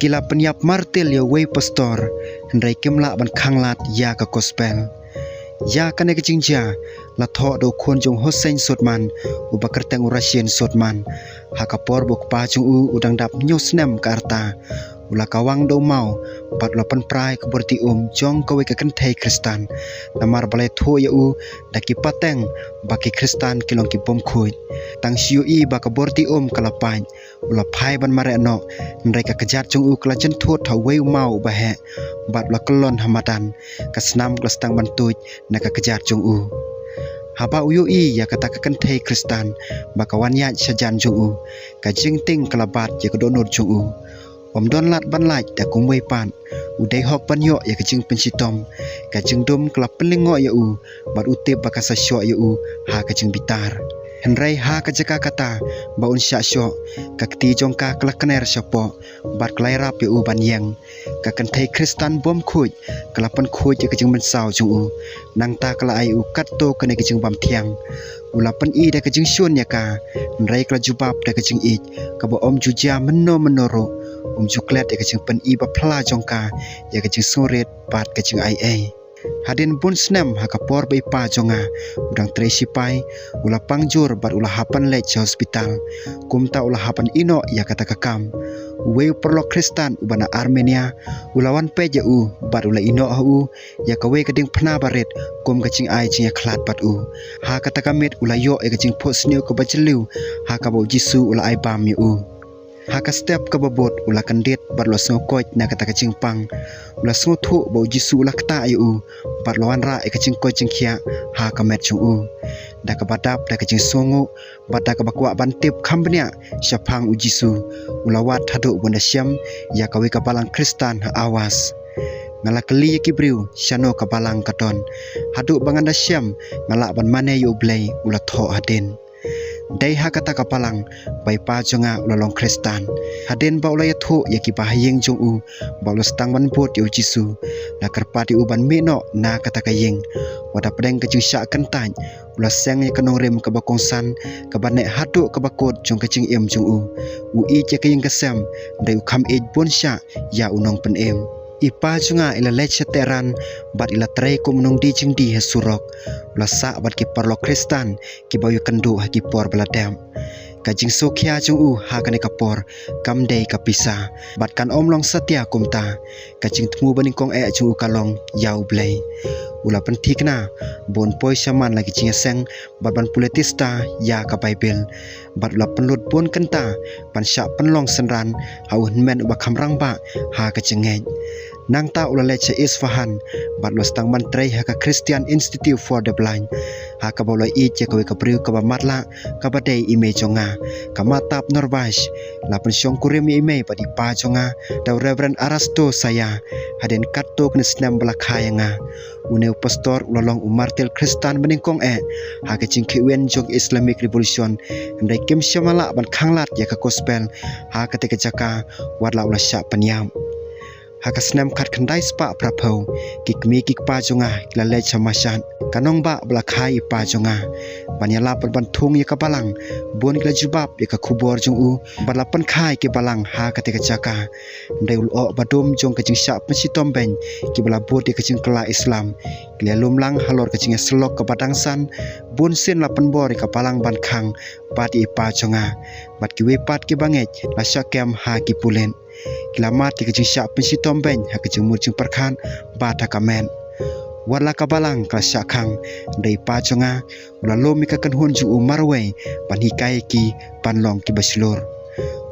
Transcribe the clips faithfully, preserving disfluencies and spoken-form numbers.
Ki la pynïap martir ïa uwei u pastor, hynrei kim lah ban khanglad ïa ka gospel. Ïa kane ka jingjia la thoh da u khun jong u Hussein Sotman, uba kyrteng u Rashin Sotman. Ha ka por ba u kpa jong u u dang dap hynñiew snem ka rta, u la kawang da u maw bad u la pynpra ïa ka borti um jong kawei ka kynthei Khristan, namar ba la ïathuh ïa u da ki pateng ba ki Khristan ki long ki bym khuid. Tang shu ïohi ba ka borti um ka la pait, u la phai ban mareh noh, hynrei ka kjat jong u ka la jynthut ha uwei u maw uba heh, bad u la kyllon ha madan. Ka snam ka la sdang ban tuid na ka kjat jong u. Haba u ïohi ïa kata ka kynthei Khristan ba ka wan ïaid shajan jong u, ka jingtieng ka la bat ïa ka dohnud jong u. Um don lad ban lait da kumwei pat, u dei hok ban ïoh ïa ka jingpynshitom. Ka jingdum ka la pynlyngngoh ïa u, bad u tip ba kan sa shoh ïa u ha ka jingbitar. Hynrei ha ka jaka kata ba un shah shoh, ka kti jong ka ka la kner shapoh, bad ka la ïarap ïa u ban ïeng. Ka kynthei Khristan bym khuid ka la pynkhuid ïa ka jingmynsaw jong u. Nangta ka la ai u katto katne ka jingbam thiang. U la pyni da ka jingshun ïa ka, hynrei ka la jubab da ka jingïeit kaba ym ju jia mynno mynno ruh. Um ju klet ïa ka jingpyni ba phylla jong ka ïa ka jingsngewrit bad ka jingaiei. Hadien bun snem ha ka por ba i pa jong nga u dang trei shipai, u la pang jur bad u la hap ban leit sha hospital. Kumta u la hap ban ïeh noh ïa kata ka kam. Uwei u paralok Khristan uba na Armenia u la wan peit ïa u bad u la ïeh noh ha u ïa kawei ka diengphna barit kum ka jingai jingïakhlad bad u. Ha kata ka miet u la ïoh ïa ka jingphohsniew kaba jylliew ha kaba u Jisu u la ai bam ïa u. Ha ka step kaba bud u la kyndit bad u la sngew koit na kata ka jingpang. U la sngewthuh ba u Jisu u la ktah ïa u bad u la wanrah ïa ka jingkoit jingkhiah ha ka met jong u. Da kaba dap da ka jingsngewnguh bad da kaba kwah ban tip kham bniah shaphang u Jisu, u la wad haduh ba un da shem ïa kawei ka balang Khristan ha Awas. Nga la kylli ïa ki briew shano ka balang ka don. Haduh ba ngan da shem nga lah ban mane ïa U Blei, u la thoh hadien. Dei ha kata ka balang ba i pa jong nga u la long Khristan. Hadien ba u la ïathuh ïa ki bahaïing jong u ba u la sdang ban bud ïa u Jisu, la kyrpad ïa u ban mih noh na kata ka ïing. Wat hapdeng ka jingshah kyntait, u la seng ïa ka nongrim kaba kongsan kaba neh haduh kaba kut jong ka jingim jong u. U ïeit ïa ka ïing ka sem, dei u kham ïeit bun shah ïa u nongpynim. I pa jong nga i la leit sha Tehran bad i la trei kum u nongdie jingdie ha surok. U la sah bad ki paralok Khristan kiba u ïakynduh ha ki por ba la dep. Ka jingsngewkhia jong u ha kane ka por kam dei ka pisa bad kan ym long satia kumta. Ka jingthmu banyngkong eh jong u ka long ïa U Blei. U la pynthikna ba un poi shaman la ki jingïaseng bad ban pule tista ïa ka Baibl. Bad u la pynlut bun kynta ban shah pynlong synran ha u hynmen uba kham rangbah ha ka jingngeit. Nangta u la leit sha Isfahan bad u la sdang ban trei ha ka Christian Institute for the Blind, ha kaba u la ïeit ïa kawei ka briew kaba matlah kaba dei i mei jong nga, ka Mahtab Norbash. La pynshongkurim ïa i mei bad i pa jong nga da u Reverend Arasto Saya hadien katto katne snem ba la kha ïa nga. Une u pastor u la long u martir Khristan banyngkong eh ha ka jingkhihwin jong ka Islamic Revolution, hynrei kim shym la lah ban khanglad ïa ka gospel ha katei ka jaka wat la u la shah pynïap. Ha ka snem khatkhyndai spah phraphew, ki kmie ki kpa jong nga ki la leit sha Mashhad, ka nongbah ba la kha ïa i pa jong nga, ban ïalap bad ban thung ïa ka balang. Bun ki la jubab ïa ka khubor jong u ba la pynkha ïa ki balang ha katei ka jaka. Hynrei u lyoh ba dum jong ka jingshah pynshitom beiñ kiba la bud ïa ka jingkylla Islam, ki la ïalum lang halor ka jingïasyllok kaba dang san. Bunsien la pynbor ïa ka balang ban khang bad ïa i pa jong nga bad kiwei pat kiba ngeit la shah kem ha ki pulit. Ki la mad ïa ka jingshah pynshitom beiñ ha ka jingmut jingpyrkhat bad ha ka met. Wat la ka balang ka la shah khang, hynrei i pa jong nga u la lum ïa ka kynhun jong u marwei ban hikai ïa ki ban long kiba shlur.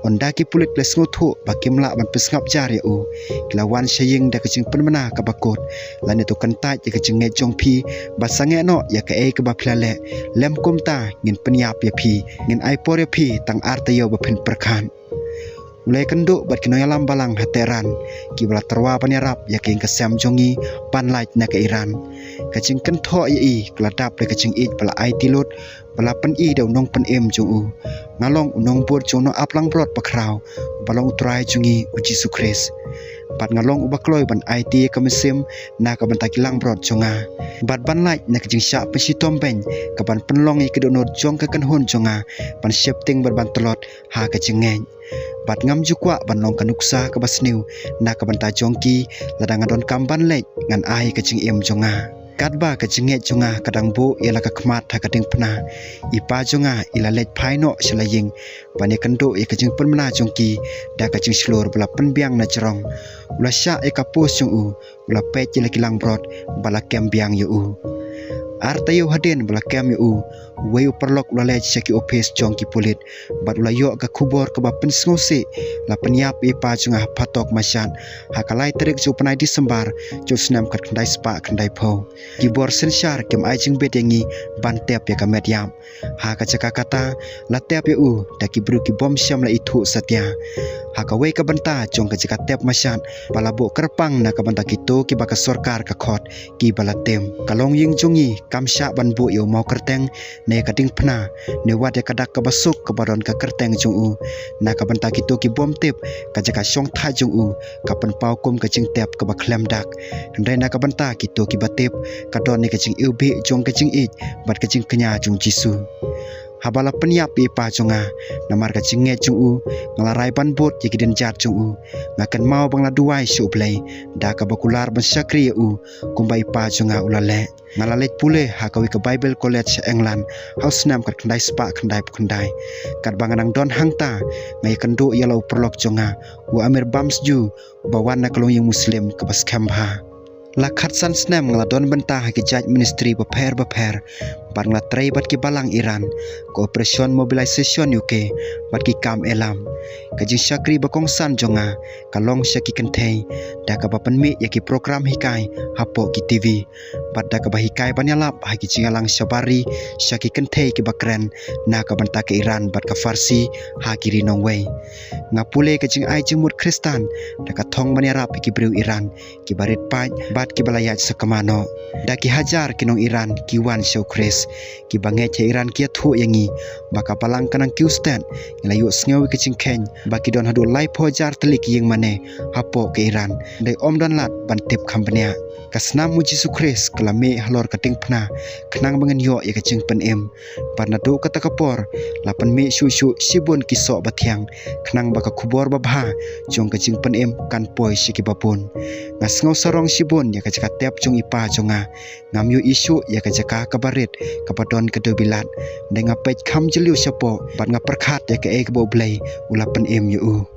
Ynda ki pulit ki la sngewthuh ba kim lah ban pynsngap jar ïa u, ki la wan sha ïing da ka jingpynbna kaba kut. Lane to kyntait ïa ka jingngeit jong phi ba sangeh noh ïa kaei kaba phi la leh, lym kumta ngin pynïap ïa phi, ngin ai por ïa phi tang ar taïew ba phin pyrkhat. U la ïakynduh bad ki nongïalam balang ha Tehran kiba la tyrwa ban ïarap ïa ka ïing ka sem jong ngi ban lait na ka Iran. Ka jingkynthoh ïa i ka la dap da ka jingïeit ba la aiti lut ba la pyni da u nongpynim jong u. Nga long u nongbud jong u nongap langbrot bakhraw ba long u Trai jong ngi u Jisu Khrist. Bad nga long uba kloi ban aiti ïa ka mynsiem na ka bynta ki langbrot jong nga. Bad ban lait na ka jingshah pynshitom beiñ kaban pynlong ïa ki dohnud jong ka kynhun jong nga ban sheptieng bad ban tlot ha ka jingngeit. bad ngam ju kwah ban long ka nuksa kaba sniew na ka bynta jong ki. Lada nga donkam ban leit, ngan ai ka jingim jong nga. Katba ka jingngeit jong nga ka dang buh ïa la ka khmat ha ka diengphna, i pa jong nga i la leit phai noh sha la ïing ban ïakynduh ïa ka jingpynbna jong ki da ka jingshlur ba la pynbiang na jrong. U la shah ïa ka post jong u, u la peit ïa la ki langbrot ba la kem biang ïa u. Ar taïew hadien ba la kem ïa u, uwei u paralok u la leit sha ki ophis jong ki pulit bad u la ïoh ka khubor kaba pynsngewsih. La pynïap ïa i pa jong nga ha Phatok Mashad ha ka lai tarik jong u bnai December jong u snem khatkhyndai spah khyndaiphew. Ki bor synshar kim ai jingbit ïa ngi ban tep ïa ka met ïap. Ha ka jaka kata, la tep ïa u da ki briew ki bym shym la ithuh satia. Ha kawei ka bynta jong ka jaka tep Mashad ba la buh kyrpang na ka bynta kito kiba ka sorkar ka khot kiba la tim. Ka longïing jong ngi kam shah ban buh ïa u mawkyrteng ne ka diengphna ne wat ïa ka dak kaba suk kaba don ka kyrteng jong u. Na ka bynta kito ki bym tip, ka jaka shongthait jong u ka pynpaw kum ka jingtep kaba khlem dak. Hynrei na ka bynta kito kiba tip, ka don ïa ka jingiwbih jong ka jingïeit bad ka jingkñia jong u Jisu. Haba la pynïap ïa i pa jong nga, namar ka jingngeit jong u, nga la rai ban bud ïa ki dienjat jong u. Nga kynmaw ba nga la duwai sha U Blei da kaba kular ban shakri ïa u kumba i pa jong nga u la leh. Nga la leit pule ha kawei ka Bible College sha England ha u snem khatkhyndai spah khyndaiphew khyndai. Katba nga nang don hangta, nga ïakynduh ïa la u paralok jong nga, u Amir Bamsju, uba wan na ka longïing Muslim kaba skhem bha. La khatsan snem nga la don bynta ha ki jait ministry bapher bapher bad nga la trei bad ki balang Iran, ka Operation Mobilization U K bad ki kam Elam. Ka jingshakri ba kongsan jong nga ka long sha ki kynthei da kaba pynmih ïa ki program hikai hapoh ki T V bad da kaba hikai ban ïalap ha ki jingïalang shabar ri sha ki kynthei kiba kren na ka bynta ka Iran bad ka Farsi ha ki ri nongwei. Nga pule ka jingai jingmut Khristan da ka thong ban ïarap ïa ki briew Iran kiba rit paid bad kiba la ïaid sakma noh. Da ki hajar ki nong Iran ki wan sha U Khrist, kiba ngeit ha Iran ki ïathuh ïa ngi ba ka balang ka nang kiew stet. Ngi la ïohsngew ïa ka jingkheiñ ba ki don haduh laiphew hajar tylli ki ïing mane hapoh ka Iran, hynrei ym don lad ban tip kham bniah. Ka snam U Jisu Khrist ka la mih halor ka diengphna khnang ba ngin ïoh ïa ka jingpynim. Bad naduh kata ka por la pynmih shuh shuh shibun ki soh bathiang khnang ba ka khubor babha jong ka jingpynim kan poi sha kiba bun. Nga sngew sarong shibun ïa ka jaka tep jong i pa jong nga. Ngam ïohi shuh ïa ka jaka kaba rit kaba don ka dewbilat. Hynrei nga peit kham jylliew shapoh bad nga pyrkhat ïa kaei kaba U Blei u la pynim ïa u.